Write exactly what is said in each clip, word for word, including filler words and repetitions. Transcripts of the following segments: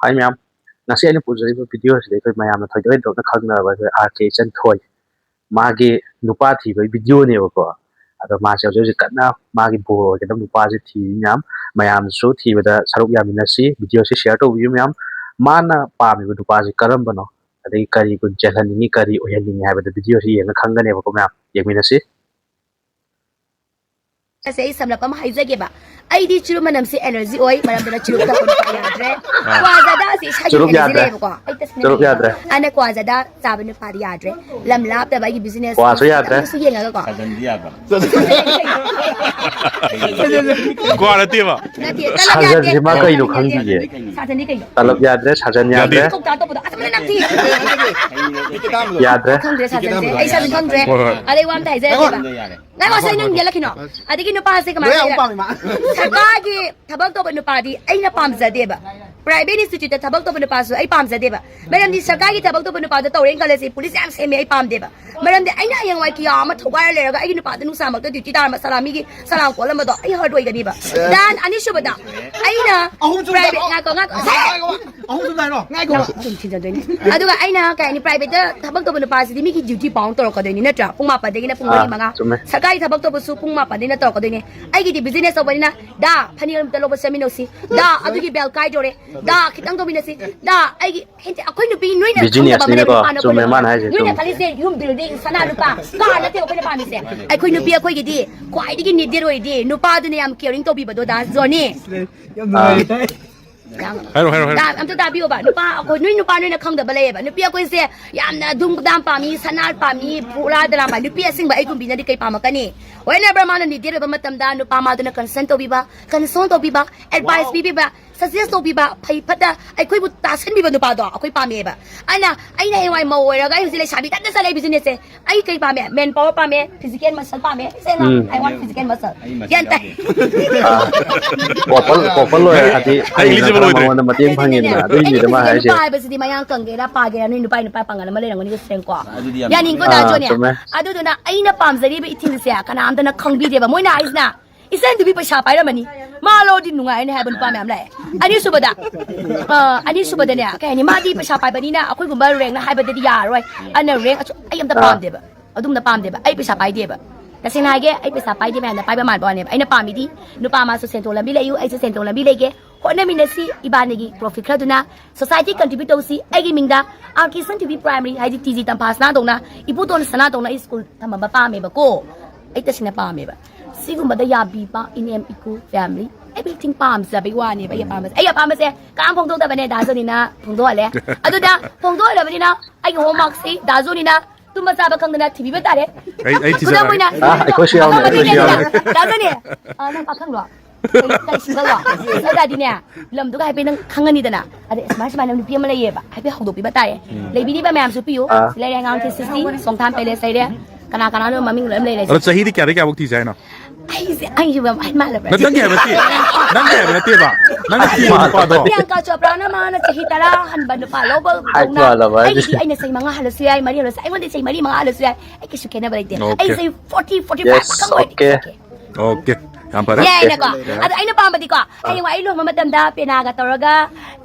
ꯍꯥꯏ ꯃꯌꯥꯝ, ꯉꯁꯤ ꯑꯩꯅ ꯄꯨꯖꯔꯤꯕ ꯚꯤꯗꯤꯑꯣꯁꯤꯗ ꯑꯩꯈꯣꯏ ꯃꯌꯥꯝꯅ ꯊꯣꯏꯗꯣꯛ ꯍꯦꯟꯗꯣꯛꯅ ꯈꯪꯅꯔꯕ ꯑꯩꯈꯣꯏ ꯑꯥꯔ ꯀꯦ ꯏꯆꯟꯊꯣꯏ, ꯃꯥꯒꯤ ꯅꯨꯄꯥ ꯊꯤꯕꯒꯤ ꯚꯤꯗꯤꯑꯣꯅꯦꯕꯀꯣ꯫ ꯑꯗꯣ ꯃꯥꯁꯦ ꯍꯧꯖꯤꯛ ꯍꯧꯖꯤꯛ ꯀꯟꯅ ꯃꯥꯒꯤ ꯕꯣꯔ ꯑꯣꯏꯒꯗꯕ ꯅꯨꯄꯥꯁꯦ ꯊꯤꯔꯤ ꯃꯌꯥꯝ꯫ ꯃꯌꯥꯝꯁꯨ ꯊꯤꯕꯗ ꯁꯔꯨꯛ ꯌꯥꯃꯤꯟꯅꯁꯤ꯫ ꯚꯤꯗꯤꯑꯣꯁꯤ ꯁꯤꯌꯥꯔ ꯇꯧꯕꯤꯌꯨ ꯃꯌꯥꯝ꯫ ꯃꯥꯅ ꯄꯥꯝꯃꯤꯕ ꯅꯨꯄꯥꯁꯦ ꯀꯔꯝꯕꯅꯣ, ꯑꯗꯒꯤ ꯀꯔꯤ ꯒꯨꯟ ꯆꯦꯜꯍꯟꯅꯤꯡꯉꯤ, ꯀꯔꯤ ꯑꯣꯏꯍꯟꯅꯤꯡꯉꯤ ꯍꯥꯏꯕꯗꯣ ꯚꯤꯗꯤꯑꯣꯁꯤ ꯌꯦꯡꯉ ꯈꯪꯒꯅꯦꯕꯀꯣ ꯃꯌꯥꯝ꯫ ꯌꯦꯡꯃꯤꯟꯅꯁꯤ꯫ ꯁꯦ ꯑꯩ ꯁꯝꯂꯞ ꯑꯃ ꯍꯥꯏꯖꯒꯦꯕ꯫ ꯑꯩꯗꯤ ꯆꯨꯔꯨꯞ ꯃꯅꯝꯁꯦ ꯑꯦꯂꯔꯖꯤ ꯑꯣꯏ, ꯃꯔꯝꯗꯨꯅ ꯆꯨꯔꯨꯞ ꯊꯛꯄ ꯅꯨꯄꯥ ꯌꯥꯗ꯭ꯔꯦ꯫ ꯑꯥ꯫ ꯀ꯭ꯋꯥ ꯖꯗꯥꯁꯦ ꯏꯁꯥꯒꯤ ꯆꯨꯔꯨꯞ ꯑꯦꯂꯔꯖꯤ ꯌꯥꯗ꯭ꯔꯦ꯫ ꯂꯩꯌꯦꯕꯀꯣ꯫ ꯑꯩ ꯇꯁꯦꯡꯅ ꯆꯨꯔꯨꯞ ꯌꯥꯗ꯭ꯔꯦ꯫ ꯑꯗꯨꯅ ꯀ꯭ꯋꯥ ꯖꯗꯥ ꯆꯥꯕ ꯅꯨꯄꯥꯗꯤ ꯌꯥꯗ꯭ꯔꯦ꯫ ꯂꯝ ꯂꯥꯞꯇꯕ ꯑꯩꯒꯤ ꯕꯤꯖꯤꯅꯦꯁ ꯀ꯭ꯋꯥꯁꯨ ꯌꯥꯗ꯭ꯔꯦ꯫ ꯈꯤꯇꯪꯗꯁꯨ ꯌꯦꯡꯉꯒꯀꯣ꯫ ꯁꯥꯖꯟꯗꯤ ꯌꯥꯕ꯭ꯔꯥ? ꯀ꯭ꯋꯥ ꯅꯠꯇꯦꯕ꯫ ꯅꯠꯇꯦ, ꯇꯂꯞ ꯌꯥꯗꯦ꯫ ꯁꯥꯖꯟꯁꯤ ꯃꯥ ꯀꯩꯅꯣ ꯈꯪꯗꯤꯌꯦ꯫ ꯁꯥꯖꯟꯗꯤ ꯀꯩꯅꯣ? ꯇꯂꯞ ꯌꯥꯗ꯭ꯔꯦ, ꯁꯥꯖꯟ ꯌꯥꯗꯦ꯫ ꯌꯥꯗꯦ꯫ ꯀꯧꯇꯥ ꯇꯧꯕꯗꯣ ꯑꯁ ꯃꯅꯝ ꯅꯝꯊꯤ꯫ ꯌꯥꯗ꯭ꯔꯦ꯫ ꯈꯪꯗ꯭ꯔꯦ ꯁꯥꯖꯟꯁꯦ꯫ ꯑꯩ ꯁꯥꯖꯟ ꯈꯪꯗ꯭ꯔꯦ꯫ ꯍꯣꯏ, ꯍꯣꯏ꯫ ꯑꯗꯩ ꯋꯥ ꯑꯝꯇ ꯍꯥꯏꯖꯔꯛꯀꯦꯕ꯫ ꯉꯥꯏꯈꯣ, ꯁꯦ ꯅꯪ ꯌꯦꯠꯂꯛꯈꯤꯅꯣ꯫ ꯑꯗꯒꯤ ꯅꯨꯄꯥꯁꯦ ꯀꯃꯥꯏꯅ ꯂꯣꯏ ꯑꯃꯨꯛ ꯇꯧꯔꯤꯅꯣ? ꯄꯥꯝꯃꯤ ꯃꯥ꯫ ꯁꯔꯀꯥꯔꯒꯤ ꯊꯕꯛ ꯇꯧꯕ ꯅꯨꯄꯥꯗꯤ ꯑꯩꯅ ꯄꯥꯝꯖꯗꯦꯕ꯫ Private institute ꯇ ꯊꯕꯛ ꯇꯧꯕ ꯅꯨꯄꯥꯁꯨ ꯑꯩ ꯄꯥꯝꯖꯗꯦꯕ꯫ ꯃꯔꯝꯗꯤ ꯁꯔꯀꯥꯔꯒꯤ ꯊꯕꯛ ꯇꯧꯕ ꯅꯨꯄꯥꯗ ꯇꯧꯔꯦꯅ ꯈꯜꯂꯁꯤ, ꯄꯨꯂꯤꯁ ꯌꯥꯝ ꯁꯦꯝꯃꯦ, ꯑꯩ ꯄꯥꯝꯗꯦꯕ꯫ ꯃꯔꯝꯗꯤ ꯑꯩꯅ ꯍꯌꯦꯡꯋꯥꯏ ꯀꯌꯥ ꯑꯃ ꯊꯧꯒꯥꯏꯔ ꯂꯩꯔꯒ ꯑꯩꯒꯤ ꯅꯨꯄꯥꯗ ꯅꯨꯡꯁꯥꯃꯛꯇ ꯗ꯭ꯌꯨꯇꯤ ꯇꯥꯔꯝꯕ ꯁꯂꯥꯃꯤꯒꯤ ꯁꯂꯥꯝ ꯀꯣꯠꯂꯝꯕꯗꯣ ꯑꯩ ꯍꯔꯠ ꯑꯣꯏꯒꯅꯤꯕ꯫ Then ꯑꯅꯤꯁꯨꯕꯗ ꯑꯩꯅ ꯑꯍꯨꯝꯁꯨꯕꯗ private ꯉꯥꯏꯈꯣ, ꯉꯥꯏꯈꯣ, ꯁꯦ! ꯑꯍꯨꯝꯁꯨꯕꯗ ꯍꯥꯏꯔꯣ꯫ ꯉꯥꯏꯈꯣ꯫ ꯅꯪ ꯑꯗꯨꯝ ꯊꯤꯟꯖꯟꯗꯣꯏꯅꯤ꯫ ꯑꯗꯨꯒ ꯑꯩꯅ ꯀꯩ ꯍꯥꯏꯅꯤ, private ꯇ ꯊꯕꯛ ꯇꯧꯕ ꯅꯨꯄꯥꯁꯤꯗꯤ ꯃꯤꯒꯤ ꯗ꯭ꯌꯨꯇꯤ ꯄꯥꯎꯟ ꯇꯧꯔꯛꯀꯗꯣꯏꯅꯤ ꯅꯠꯇ꯭ꯔꯥ? ꯄꯨꯡ ꯃꯥꯄꯟꯗꯒꯤꯅ ꯄꯨꯡ ꯃꯔꯤ ꯑꯥ, ꯃꯉꯥ꯫ ꯆꯨꯝꯃꯦ꯫ ꯁꯔꯀꯥꯔꯒꯤ ꯊꯕꯛ ꯇꯧꯕꯁꯨ ꯄꯨꯡ ꯃꯥꯄꯟꯗꯒꯤꯅ ꯇꯧꯔꯛꯀꯗꯣꯏꯅꯤ꯫ ꯑꯩꯒꯤꯗꯤ ꯕꯤꯖꯤꯅꯦꯁ ꯇꯧꯕꯅꯤꯅ, "ꯗꯥ, ꯐꯅꯦꯛ ꯑꯝꯇ ꯂꯧꯕ ꯆꯠꯃꯤꯟꯅꯧꯁꯤ꯫ ꯗꯥ, ꯑꯗꯨꯒꯤ ꯕꯦꯜ ꯀꯥꯏꯗꯣꯔꯦ꯫ ꯗꯥ, ꯈꯤꯇꯪ ꯇꯧꯃꯤꯟꯅꯁꯤ꯫ ꯗꯥ, ꯑꯩꯒꯤ ꯍꯦꯟꯇꯦ, ꯑꯩꯈꯣꯏ ꯅꯨꯄꯤ ꯅꯣꯏꯅ ꯈꯪꯗꯕ ꯑꯃ ꯂꯩ, ꯕꯤꯖꯤꯅꯦꯁꯅꯤꯅꯀꯣ, ꯅꯨꯄꯥ ꯅꯣꯏ ꯆꯨꯝꯃꯦ ꯀꯣꯟꯅꯕ꯫ ꯃꯥꯅ ꯍꯥꯏꯁꯦ, ꯅꯣꯏꯅ ꯆꯨꯝꯃꯦ꯫ ꯈꯜꯂꯤꯁꯦ ꯌꯨꯝ, ꯕꯤꯜꯗꯤꯡ, ꯁꯅꯥ ꯂꯨꯄꯥ, ꯀꯥꯔ ꯅꯠꯇꯦ ꯑꯩꯈꯣꯏꯅ ꯄꯥꯝꯃꯤꯁꯦ꯫ ꯑꯩꯈꯣꯏ ꯅꯨꯄꯤ ꯑꯩꯈꯣꯏꯒꯤꯗꯤ ꯈ꯭ꯋꯥꯏꯗꯒꯤ ꯅꯤꯗꯦꯠ ꯑꯣꯏꯔꯤꯗꯤ ꯅꯨꯄꯥꯗꯨꯅ ꯌꯥꯝ ꯀꯤꯌꯔꯤꯡ ꯇꯧꯕꯤꯕꯗꯣ, ꯗꯥ ꯖꯣꯅꯤ꯫ ꯌꯥꯝ ꯅꯨꯡꯉꯥꯏꯔꯦ꯫ ꯌꯥꯝ ꯍꯥꯏꯔꯣ, ꯍꯥꯏꯔꯣ, ꯍꯥꯏꯔꯣ꯫ ꯗꯥ, ꯑꯝꯇ ꯇꯥꯕꯤꯌꯣꯕ꯫ ꯅꯨꯄꯥ ꯑꯩꯈꯣꯏ, ꯅꯣꯏ ꯅꯨꯄꯥ ꯅꯣꯏꯅ ꯈꯪꯗꯕ ꯂꯩꯌꯦꯕ꯫ ꯅꯨꯄꯤ ꯑꯩꯈꯣꯏꯁꯦ ꯌꯥꯝꯅ ꯙꯨꯝ ꯗꯥꯝ ꯄꯥꯝꯃꯤ, ꯁꯅꯥ ꯄꯥꯝꯃꯤ, ꯄꯨꯔꯥ ꯗꯔꯥ ꯄꯥꯝꯃꯤ꯫ ꯅꯨꯄꯤ ꯑꯁꯦꯡꯕ ꯑꯩꯒꯨꯝꯕꯤꯅꯗꯤ ꯀꯩ ꯄꯥꯝꯃꯛꯀꯅꯤ? Whenever ꯃꯥꯅ ꯅꯤꯗꯦꯠ ꯑꯣꯏꯕ ꯃꯇꯝꯗ ꯅꯨꯄꯥ ꯃꯥꯗꯨꯅ ꯀꯟꯁꯔꯟ ꯇꯧꯕꯤꯕ, ꯀꯟꯁꯣꯜ ꯇꯧꯕꯤꯕ, ꯑꯦꯗꯚꯥꯏꯁ ꯄꯤꯕꯤꯕ, ꯁꯖꯦꯁ ꯇꯧꯕꯤꯕ, ꯐꯩ ꯐꯠꯇ ꯑꯩꯈꯣꯏꯕꯨ ꯇꯥꯁꯟꯕꯤꯕ ꯅꯨꯄꯥꯗꯣ ꯑꯩꯈꯣꯏ ꯄꯥꯝꯃꯦꯕ꯫ ꯑꯩꯅ, ꯑꯩꯅ ꯍꯌꯦꯡꯋꯥꯏ ꯃꯧ ꯑꯣꯏꯔꯒ ꯑꯩ ꯍꯧꯖꯤꯛ ꯂꯩꯁꯥꯕꯤ ꯀꯟꯅ ꯆꯠꯂꯦ ꯕꯤꯖꯤꯅꯦꯁꯁꯦ꯫ ꯑꯩ ꯀꯩ ꯄꯥꯝꯃꯦ? ꯃꯦꯟ ꯄꯥꯋꯔ ꯄꯥꯝꯃꯦ, ꯐꯤꯖꯤꯀꯦꯜ ꯃꯁꯜ ꯄꯥꯝꯃꯦ꯫ ꯁꯦꯡꯅ, ꯎꯝ꯫ I want physical muscle꯫ ꯑꯩ ꯃꯁꯜ ꯒ꯭ꯌꯥꯟ ꯇꯥꯏ꯫ ꯌꯥꯎꯗꯦ꯫ ꯑꯥ, ꯀꯣꯄꯜ, ꯀꯣꯄꯜ ꯑꯣꯏꯔꯗꯤ ꯑꯩ ꯐꯩꯗꯅ, eligible ꯈꯔ ꯑꯣꯏꯗꯦ꯫ ꯃꯉꯣꯟꯗ ꯃꯇꯦꯡ ꯐꯪꯉꯤꯗꯅ, ꯑꯗꯨꯏꯅꯤꯗ ꯃꯥ ꯑꯩꯅꯅꯦ, ꯍꯥꯏꯁꯦ꯫ ꯅꯨꯄꯥ ꯍꯥꯏꯕꯁꯤꯗꯤ ꯃꯌꯥꯡ ꯀꯪꯒꯦꯔꯥ ꯄꯥꯒꯦꯔꯥ ꯅꯣꯏ ꯅꯨꯄꯥ ꯅꯨꯄꯥ ꯄꯥꯡꯒꯜ ꯑꯃ ꯂꯩꯔꯝꯒꯅꯤ ꯁꯦꯡꯀꯣ꯫ ꯑꯗꯨꯗꯤ ꯌꯥꯝ ꯌꯥꯅꯤꯡꯀꯣ ꯆꯨꯝꯃꯦ꯫ ꯗꯥ ꯑꯥ, ꯖꯣꯅꯤ? ꯆꯨꯝꯃꯦ꯫ ꯑꯗꯨꯗꯨꯅ ꯑꯩꯅ ꯄꯥꯝꯖꯔꯤꯕ ꯏꯊꯤꯜꯁꯦ ꯀꯅꯥꯝꯇꯅ ꯈꯪꯕꯤꯗꯦꯕ꯫ ꯃꯣꯏꯅ ꯍꯥꯏꯁꯤꯅ ꯏꯆꯟꯗꯨꯕꯤ ꯄꯩꯁꯥ ꯄꯥꯏꯔꯝꯃꯅꯤ, ꯃꯥ ꯂꯧꯔꯗꯤ ꯅꯨꯡꯉꯥꯏꯔꯅꯤ ꯍꯥꯏꯕ ꯅꯨꯄꯥ ꯃꯌꯥꯝ ꯂꯥꯛꯑꯦ꯫ ꯑꯅꯤꯁꯨꯕꯗ, ꯑ, ꯑꯅꯤꯁꯨꯕꯗꯅꯦ, ꯀꯩ ꯍꯥꯏꯅꯤ, ꯃꯥꯗꯤ ꯄꯩꯁꯥ ꯄꯥꯏꯕꯅꯤꯅ ꯑꯩꯈꯣꯏꯒꯨꯝꯕ ꯔꯦꯡꯅ ꯍꯥꯏꯕꯗꯗꯤ ꯌꯥꯔꯔꯣꯏ꯫ ꯑꯗꯨꯅ ꯔꯦꯡ ꯑꯆꯧ-, ꯑꯩ ꯑꯝꯇ ꯑꯥ꯫ ꯄꯥꯝꯗꯦꯕ, ꯑꯗꯨꯝꯅ ꯄꯥꯝꯗꯦꯕ꯫ ꯑꯩ ꯄꯩꯁꯥ ꯄꯥꯏꯗꯦꯕ, ꯇꯁꯦꯡꯅ ꯍꯥꯏꯒꯦ, ꯑꯩ ꯄꯩꯁꯥ ꯄꯥꯏꯗꯦ ꯃꯌꯥꯝꯅ ꯄꯥꯏꯕ ꯃꯥꯟꯕ ꯋꯥꯅꯦꯕ꯫ ꯑꯩꯅ ꯄꯥꯝꯃꯤꯗꯤ ꯅꯨꯄꯥ ꯃꯥꯁꯨ ꯁꯦꯟꯊꯣꯛ ꯂꯝꯕꯤ ꯂꯩꯌꯨ, ꯑꯩꯁꯨ ꯁꯦꯟꯊꯣꯛ ꯂꯝꯕꯤ ꯂꯩꯒꯦ, ꯍꯣꯠꯅꯃꯤꯟꯅꯁꯤ, ꯏꯕꯥꯅꯤꯒꯤ ꯄ꯭ꯔꯣꯐꯤꯠ ꯈꯔꯗꯨꯅ ꯁꯣꯁꯥꯏꯇꯤ ꯀꯟꯇ꯭ꯔꯤꯕ꯭ꯌꯨꯠ ꯇꯧꯁꯤ꯫ ꯑꯩꯒꯤ ꯃꯤꯡꯗ ꯑꯥꯔ ꯀꯦ ꯁꯟ ꯇꯤ ꯚꯤ ꯄ꯭ꯔꯥꯏꯃꯔꯤ, ꯍꯥꯏꯗꯤ ꯇꯤ ꯖꯤ ꯇꯝꯐꯥ ꯁꯅꯥꯗꯧꯅ, ꯏꯄꯨꯇꯣꯟ ꯁꯅꯥꯗꯧꯅ ꯑꯩ ꯁ꯭ꯀꯨꯜ ꯊꯝꯃꯝꯕ ꯄꯥꯝꯃꯦꯕꯀꯣ꯫ ꯑꯩ ꯇꯁꯦꯡꯅ ꯄꯥꯝꯃꯦꯕ꯫ ꯁꯤꯒꯨꯝꯕꯗ ꯌꯥꯕꯤꯕ ꯏꯅꯦꯝ ꯏꯀꯨ, ꯐꯦꯃꯤꯂꯤ, ꯑꯦꯚ꯭ꯔꯤꯊꯤꯡ ꯄꯥꯝꯖꯕꯩ ꯋꯥꯅꯦꯕ꯫ ꯑꯩ ꯑꯄꯥꯝꯕꯁꯦ, ꯑꯩ ꯑꯄꯥꯝꯕꯁꯦ ꯀꯅꯥꯝ ꯐꯣꯡꯗꯣꯛꯇꯕꯅꯦ, ꯗꯥ ꯖꯣꯅꯤꯅ ꯐꯣꯡꯗꯣꯛꯍꯜꯂꯦ꯫ ꯑꯗꯨꯗ ꯐꯣꯡꯗꯣꯛꯍꯜꯂꯕꯅꯤꯅ ꯑꯩꯒꯤ ꯍꯣꯝꯋꯥꯔꯛꯁꯤ ꯗꯥ ꯖꯣꯅꯤꯅ ꯇꯨꯝꯕ ꯆꯥꯕ ꯈꯪꯗꯅ ꯊꯤꯕꯤꯕ ꯇꯥꯔꯦ꯫ ꯑꯩ, ꯑꯩ ꯈꯨꯗꯝ ꯊꯤꯖꯔꯒꯦ꯫ ꯑꯣꯏꯅ, ꯑꯥ, ꯑꯩꯈꯣꯏꯁꯨ ꯌꯥꯎꯅꯤ, ꯑꯩꯈꯣꯏꯁꯨ ꯌꯥꯎꯅꯤ꯫ ꯗꯥ ꯖꯣꯅꯤ, ꯑ, ꯅꯪ ꯄꯥꯈꯪꯂꯣ? ꯀꯩ, ꯀꯩ ꯁꯤꯡꯒꯜꯂꯣ? ꯑꯗꯨ ꯑꯣꯏꯇꯥꯔꯗꯤꯅꯦ, ꯂꯝꯗꯨꯒ ꯍꯥꯏꯐꯦꯠ ꯅꯪ ꯈꯪꯉꯅꯤꯗꯅ꯫ ꯑꯗ ꯁꯨꯃꯥꯏ ꯁꯨꯃꯥꯏꯅ ꯅꯨꯄꯤ ꯑꯃ ꯂꯩꯌꯦꯕ, ꯍꯥꯏꯐꯦꯠ ꯍꯧꯗꯣꯛꯄꯤꯕ ꯇꯥꯔꯦ꯫ ꯎꯝ꯫ ꯂꯩꯕꯤꯔꯤꯕ ꯃꯌꯥꯝꯁꯨ ꯄꯤꯌꯨ꯫ ꯑꯥ꯫ ꯁꯤ ꯂꯩꯔꯦ, ꯑꯉꯥꯡ ꯁꯤꯛꯁꯇꯤ, ꯁꯣꯡꯊꯥꯝ ꯄꯦꯂꯦꯁ ꯂꯩꯔꯦ꯫ ꯀꯅꯥ ꯀꯅꯥꯅꯣ ꯃꯃꯤꯡ ꯂꯣꯏ ꯂꯩꯔꯦ꯫ ꯑꯗꯣ ꯆꯍꯤꯗꯤ ꯀꯌꯥꯗꯒꯤ ꯀꯌꯥꯐꯧ ꯊꯤꯁꯦ ꯍꯥꯏꯅꯣ? ꯑꯩꯁꯦ, ꯑꯩꯁꯤꯕꯨ ꯌꯥꯝ ꯑꯍꯟ ꯃꯥꯜꯂꯕ꯭ꯔꯥ? ꯅꯪ, ꯅꯪꯒꯤ ꯍꯥꯏꯕ ꯅꯠꯇꯦ꯫ ꯅꯪꯒꯤ ꯍꯥꯏꯕ ꯅꯠꯇꯦꯕ꯫ ꯅꯪꯅ ꯊꯤꯕ ꯅꯨꯄꯥꯗꯣ꯫ ꯄ꯭ꯔꯤꯌꯥꯡꯀꯥ ꯆꯣꯄ꯭ꯔꯥꯅ ꯃꯥꯅ ꯆꯍꯤ ꯇꯔꯥ ꯍꯟꯕ ꯅꯨꯄꯥ ꯂꯧꯕ ꯍꯥꯏ ꯗꯧꯅ ꯃꯥꯜꯂꯕ ꯍꯥꯏꯁꯦ꯫ ꯑꯩꯒꯤꯗꯤ ꯑꯩꯅ ꯆꯍꯤ ꯃꯉꯥ ꯍꯜꯂꯁꯨ ꯌꯥꯏ, ꯃꯔꯤ ꯍꯜꯂꯁꯨ, ꯑꯩꯉꯣꯟꯗ ꯆꯍꯤ ꯃꯔꯤ ꯃꯉꯥ ꯍꯜꯂꯁꯨ ꯌꯥꯏ꯫ ꯑꯩ ꯀꯩꯁꯨ ꯈꯦꯠꯅꯕ ꯂꯩꯇꯦ꯫ ꯑꯣꯀꯦ꯫ ꯑꯩ ꯆꯍꯤ ꯐꯣꯔꯇꯤ, ꯐꯣꯔꯇꯤ ꯐꯥꯏꯚ ꯌꯦꯁ, ꯄꯥꯈꯪ ꯑꯣꯏꯔꯗꯤ ꯑꯣꯀꯦ꯫ It's okay꯫ ꯑꯣꯀꯦ꯫ ꯌꯥꯝ ꯐꯔꯦ꯫ ꯌꯥꯏꯅꯀꯣ? ꯌꯥꯏ꯫ ꯑꯗꯣ ꯑꯩꯅ ꯄꯥꯝꯕꯗꯤꯀꯣ, ꯑꯥ꯫ ꯍꯌꯦꯡꯋꯥꯏ ꯑꯩ ꯂꯨꯍꯣꯡꯕ ꯃꯇꯝꯗ ꯄꯦꯅꯥꯒ ꯇꯧꯔꯒ,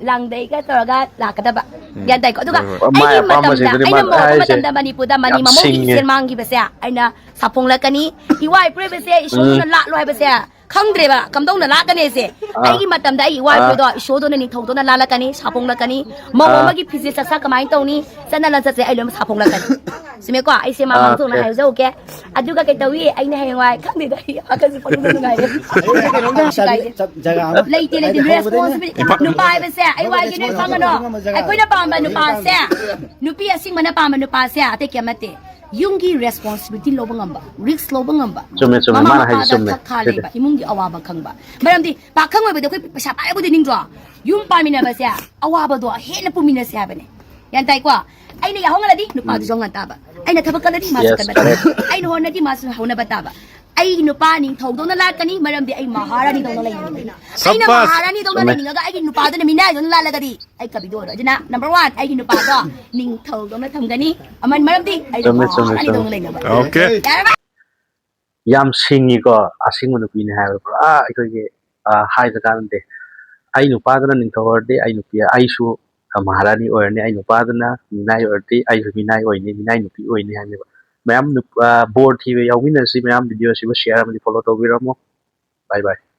ꯂꯥꯡꯗꯩꯒ ꯇꯧꯔꯒ ꯂꯥꯛꯀꯗꯕ꯫ ꯎꯝ꯫ ꯒ꯭ꯌꯥꯟ ꯇꯥꯏꯀꯣ? ꯑꯗꯨꯒ ꯍꯣꯏ, ꯍꯣꯏ꯫ ꯃꯥꯏ ꯑꯩꯒꯤ ꯃꯇꯝꯗ, ꯑꯄꯥꯝꯕꯁꯤꯡꯗꯨꯗꯤ ꯑꯩꯅ ꯃꯥ ꯃꯧ ꯑꯣꯏꯕ ꯍꯥꯏꯁꯦ ꯃꯇꯝꯗ ꯃꯅꯤꯄꯨꯔꯗ ꯃꯅꯤ ꯌꯥꯝ ꯃꯃꯧꯒꯤ ꯁꯤꯡꯉꯦ꯫ ꯏꯆꯦꯜ ꯃꯥꯡꯈꯤꯕꯁꯦ ꯑꯩꯅ ꯁꯥꯐꯣꯡꯂꯛꯀꯅꯤ꯫ ꯏꯋꯥ ꯏꯄꯨꯔꯣꯏꯕꯁꯦ ꯏꯁꯣꯔꯅ ꯎꯝ꯫ ꯂꯥꯠꯂꯣ ꯍꯥꯏꯕꯁꯦ ꯈꯪꯗ꯭ꯔꯦꯕ, ꯀꯝꯗꯧꯅ ꯂꯥꯛꯀꯅꯤꯁꯦ꯫ ꯑꯥ꯫ ꯑꯩꯒꯤ ꯃꯇꯝꯗ ꯑꯩꯒꯤ ꯏꯋꯥ ꯑꯥ꯫ ꯏꯄꯨꯗꯣ ꯏꯁꯣꯔꯗꯧꯅ, ꯅꯤꯡꯊꯧꯗꯧꯅ ꯂꯥꯠꯂꯛꯀꯅꯤ, ꯁꯥꯐꯣꯡꯂꯛꯀꯅꯤ꯫ ꯃꯧ ꯑꯥ꯫ ꯑꯃꯒꯤ ꯐꯤꯖꯦꯠ ꯆꯥꯛꯆꯥ ꯀꯃꯥꯏꯅ ꯇꯧꯅꯤ, ꯆꯠꯅ ꯂꯟꯆꯠꯁꯦ ꯑꯩ ꯂꯣꯏꯅꯃꯛ ꯁꯥꯐꯣꯡꯂꯛꯀꯅꯤ꯫ ꯆꯨꯝꯃꯦꯀꯣ? ꯑꯩꯁꯦ ꯃꯥ ꯑꯥ, ꯃꯥꯡꯖꯧꯅ ꯑꯣꯀꯦ꯫ ꯍꯥꯏꯖꯍꯧꯒꯦ꯫ ꯑꯗꯨꯒ ꯀꯩ ꯇꯧꯏ? ꯑꯩꯅ ꯍꯌꯦꯡꯋꯥꯏ, ꯈꯪꯗꯦꯗ, ꯑꯩ ꯋꯥꯈꯜꯁꯦ ꯄꯪꯅꯨꯡꯗ ꯅꯨꯡꯉꯥꯏꯔꯦ꯫ ꯀꯩꯁꯨ ꯀꯥꯏꯗꯦ꯫ ꯖꯒꯥ ꯑꯃ ꯂꯩꯇꯦ, ꯂꯩꯇꯦ꯫ ꯍꯥꯏꯗꯤ ꯍꯧꯕꯗꯩꯅꯦ꯫ Responsibility꯫ ꯅꯨꯄꯥ ꯍꯥꯏꯕꯁꯦ, ꯑꯩ ꯋꯥꯒꯦ, ꯅꯣꯏ ꯈꯪꯒꯅꯣ꯫ ꯑꯩꯈꯣꯏꯅ ꯄꯥꯝꯕ ꯅꯨꯄꯥꯁꯦ, ꯅꯨꯄꯤ ꯑꯁꯤꯡꯕꯅ ꯄꯥꯝꯕ ꯅꯨꯄꯥꯁꯦ ꯑꯇꯩ ꯀꯩꯝ ꯅꯠꯇꯦ꯫ ꯌꯨꯝꯒꯤ responsibility ꯂꯧꯕ ꯉꯝꯕ, risk ꯂꯧꯕ ꯉꯝꯕ, ꯆꯨꯝꯃꯦ, ꯆꯨꯝꯃꯦ, ꯃꯃꯥ ꯃꯥꯅ ꯍꯥꯏꯁꯦ ꯃꯄꯥꯗ ꯆꯨꯝꯃꯦ꯫ ꯊꯛ ꯈꯥ ꯂꯩꯕ, ꯏꯃꯨꯡꯒꯤ ꯑꯋꯥꯕ ꯈꯪꯕ꯫ ꯃꯔꯝꯗꯤ ꯄꯥꯈꯪ ꯑꯣꯏꯕꯗ ꯑꯩꯈꯣꯏ ꯄꯩꯁꯥ ꯄꯥꯏꯔꯕꯨꯗꯤ ꯅꯤꯡꯗ꯭ꯔꯣ? ꯌꯨꯝ ꯄꯥꯟꯃꯤꯟꯅꯕꯁꯦ ꯑꯋꯥꯕꯗꯣ ꯍꯦꯟꯅ ꯄꯨꯃꯤꯟꯅꯁꯦ ꯍꯥꯏꯕꯅꯦ꯫ ꯒ꯭ꯌꯥꯟ ꯇꯥꯏꯀꯣ? ꯑꯩꯅ ꯌꯥꯍꯧ ꯉꯜꯂꯗꯤ ꯅꯨꯄꯥꯗꯨꯁꯨ ꯎꯝ꯫ ꯌꯥꯍꯧ ꯉꯟ ꯇꯥꯕ꯫ ꯑꯩꯅ ꯊꯕꯛ ꯀꯜꯂꯗꯤ ꯃꯥꯁꯨ Yes, ꯀꯟꯕ ꯇꯥꯕ꯫ Correct꯫ ꯑꯩꯅ ꯍꯣꯠꯅꯗꯤ ꯃꯥꯁꯨ ꯍꯣꯠꯅꯕ ꯇꯥꯕ꯫ ꯑꯩꯒꯤ ꯅꯨꯄꯥ ꯅꯤꯡꯊꯧꯗꯧꯅ ꯂꯥꯠꯀꯅꯤ, ꯃꯔꯝꯗꯤ ꯑꯩ ꯃꯍꯥꯔꯥꯅꯤꯗꯧꯅ ꯂꯩꯅꯤꯡꯕꯅꯤ꯫ ꯑꯩꯅ ꯁꯕꯥꯁ! ꯃꯍꯥꯔꯥꯅꯤꯗꯧꯅ ꯆꯨꯝꯃꯦ꯫ ꯂꯩꯅꯤꯡꯉꯒ ꯑꯩꯒꯤ ꯅꯨꯄꯥꯗꯨꯅ ꯃꯤꯅꯥꯏꯗꯧꯅ ꯂꯥꯠꯂꯒꯗꯤ ꯑꯩ ꯀꯕꯤꯗꯣ ꯑꯣꯏꯔꯣꯏ꯫ ꯑꯗꯨꯅ number one, ꯑꯩꯒꯤ ꯅꯨꯄꯥꯗꯣ ꯅꯤꯡꯊꯧꯗꯧꯅ ꯊꯝꯒꯅꯤ꯫ ꯑꯃ-, ꯃꯔꯝꯗꯤ ꯑꯩꯅ ꯆꯨꯝꯃꯦ, ꯆꯨꯝꯃꯦ, ꯃꯍꯥꯔꯥꯅꯤꯗꯧꯅ ꯆꯨꯝꯃꯦ꯫ ꯂꯩꯅꯕ꯫ ꯑꯣꯀꯦ꯫ ꯌꯥꯔꯕ? ꯌꯥꯝ ꯁꯤꯡꯉꯤꯀꯣ꯫ ꯑꯁꯤꯡꯕ ꯅꯨꯄꯤꯅꯤ ꯍꯥꯏꯕ ꯄꯨꯔꯥ ꯑꯩꯈꯣꯏꯒꯤ, ꯑ, ꯍꯥꯏꯕ ꯀꯥꯟꯅꯗꯦ꯫ ꯑꯩ ꯅꯨꯄꯥꯗꯨꯅ ꯅꯤꯡꯊꯧ ꯑꯣꯏꯔꯗꯤ ꯑꯩ ꯅꯨꯄꯤ, ꯑꯩꯁꯨ, ꯑ, ꯃꯍꯥꯔꯥꯅꯤ ꯑꯣꯏꯔꯅꯤ꯫ ꯑꯩ ꯅꯨꯄꯥꯗꯨꯅ ꯃꯤꯅꯥꯏ ꯑꯣꯏꯔꯗꯤ ꯑꯩꯁꯨ ꯃꯤꯅꯥꯏ ꯑꯣꯏꯅꯤ, ꯃꯤꯅꯥꯏ ꯅꯨꯄꯤ ꯑꯣꯏꯅꯤ ꯍꯥꯏꯅꯦꯕ꯫ ꯃꯌꯥꯝ ꯅꯨꯞ-, ꯑ, ꯕꯣꯔ ꯊꯤꯕ ꯌꯥꯎꯃꯤꯟꯅꯁꯤ꯫ ꯃꯌꯥꯝ video ꯁꯤꯕꯨ share ꯑꯃꯗꯤ follow ꯇꯧꯕꯤꯔꯝꯃꯣ꯫ Bye bye꯫